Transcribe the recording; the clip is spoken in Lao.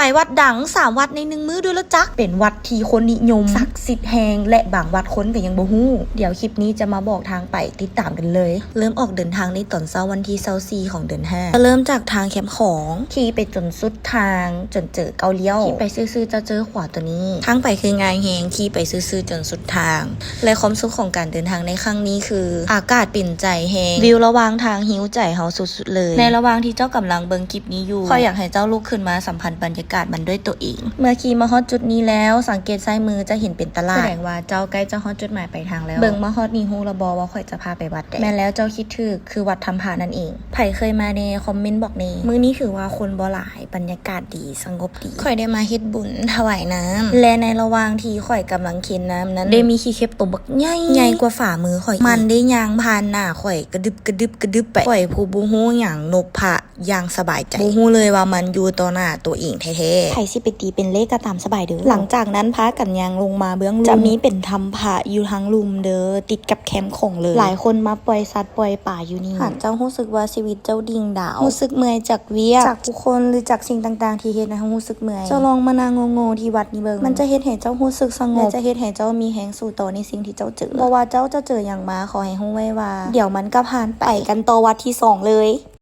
ໄປວັດດັງສາມວັດໃນໜຶ່ງມື້ດ້ວຍລະຈັກ. ເປັນວັດທີ່ຄົນນິຍົມ, ສັກສິດແຮງ ແລະ ບາງວັດຄົນກໍຍັງບໍ່ຮູ້. ດຽວຄລິບນີ້ຈະມາບອກທາງໄປ, ຕິດຕາມກັນເລີຍ. ເລີ່ມອອກເດີນທາງໃນຕອນເຊົ້າວັນທີຊາວສີ່ຂອງເດືອນຫ້າ. ຈະເລີ່ມຈາກທາງແຄມຂອງ, ຂີ່ໄປຈົນສຸດທາງ, ຈົນເຈີເກົ້າລ້ຽວ. ຂີ່ໄປຊື່ໆ ຈະເຈີຂວາຕົວນີ້. ທາງໄປຄືງ່າຍແຮງ, ຂີ່ໄປຊື່ໆ ຈົນສຸດທາງ. ແລະ ຄວາມສຸກຂອງການເດີນທາງໃນຄັ້ງນີ້ຄື ອາກາດເປັນໃຈແຮງ, ວິວລະຫວ່າງທາງຮິວໃຈເຮົາສຸດໆເລີຍ. ໃນລະຫວ່າງທີ່ເຈົ້າກຳລັງເບິ່ງຄລິບນີ້ຢູ່, ຂ້ອຍຢາກໃຫ້ເຈົ້າລຸກຂຶ້ນມາສຳຜັດບັນຍາກາດມັນດ້ວຍຕົວເອງ. ເມື່ອຂີ່ມາຮອດຈຸດນີ້ແລ້ວ, ສັງເກດຊ້າຍມືຈະເຫັນເປັນຕະຫຼາດ, ສະແດງວ່າເຈົ້າໃກ້ຈະຮອດຈຸດໝາຍປາຍທາງແລ້ວ. ເບິ່ງມາຮອດນີ້ຮູ້ລະບໍ່ວ່າຂ້ອຍຈະພາໄປວັດໃດ? ແມ່ນແລ້ວ, ເຈົ້າຄິດຖືກ, ຄືວັດທຳພະນັ້ນເອງ. ໃຜເຄີຍມາແດ່? ຄອມເມັນບອກແດ່. ມື້ນີ້ຖືວ່າຄົນບໍ່ຫຼາຍ, ບັນຍາກາດດີ, ສະຫງົບດີ. ຂ້ອຍໄດ້ມາເຮັດບຸນຖວາຍນ້ຳ ແລະ ໃນລະຫວ່າງທີ່ຂ້ອຍກຳລັງເຄັນນ້ຳນັ້ນ, ໄດ້ມີຂີ້ເຂັບໂຕບັກໃຫຍ່, ໃຫຍ່ກວ່າຝ່າມືຂ້ອຍອີກ. ມັນໄດ້ຍ່າງຜ່ານໜ້າຂ້ອຍ ກະດຶບ ກະດຶບ ກະດຶບໄປ. ຂ້ອຍຜູ້ບໍ່ຮູ້ຫຍັງນົບພະຢ່າງສະບາຍໃຈ, ບໍ່ຮູ້ເລີຍວ່າມັນຢູ່ຕໍ່ໜ້າຕົວເອງແທ້ໆ. ໃຜຊິໄປຕີເປັນເລກກໍຕາມສະບາຍເດີ້. ຫຼັງຈາກນັ້ນພາກັນຍ່າງລົງມາເບື້ອງລຸ່ມ, ຈະມີເປັນຖ້ຳພະຢູ່ທາງລຸ່ມເດີ້, ຕິດກັບແຄມຂອງເລີຍ. ຫຼາຍຄົນມາປ່ອຍສັດປ່ອຍປາຢູ່ນີ້. ຫາກເຈົ້າຮູ້ສຶກວ່າຊີວິດເຈົ້າດິ່ງດາວ, ຮູ້ສຶກເມື່ອຍຈາກວຽກ, ຈາກຜູ້ຄົນ ຫຼື ຈາກສິ່ງຕ່າງໆທີ່ເຮັດໃຫ້ເຮົາຮູ້ສຶກເມື່ອຍ, ເຈົ້າລອງມານັ່ງໂງ່ໆທີ່ວັດນີ້ເບິ່ງ. ມັນຈະເຮັດໃຫ້ເຈົ້າຮູ້ສຶກສະຫງົບ ແລະ ຈະເຮັດໃຫ້ເຈົ້າມີແຮງສູ້ຕໍ່ໃນສິ່ງທີ່ເຈົ້າເຈີ. ບໍ່ວ່າເຈົ້າຈະເຈີຫຍັງມາ, ຂໍໃຫ້ຮູ້ໄວ້ວ່າ ດຽວມັນກໍຜ່ານໄປ. ໄປກັນຕໍ່ວັດທີສອງເລີຍ.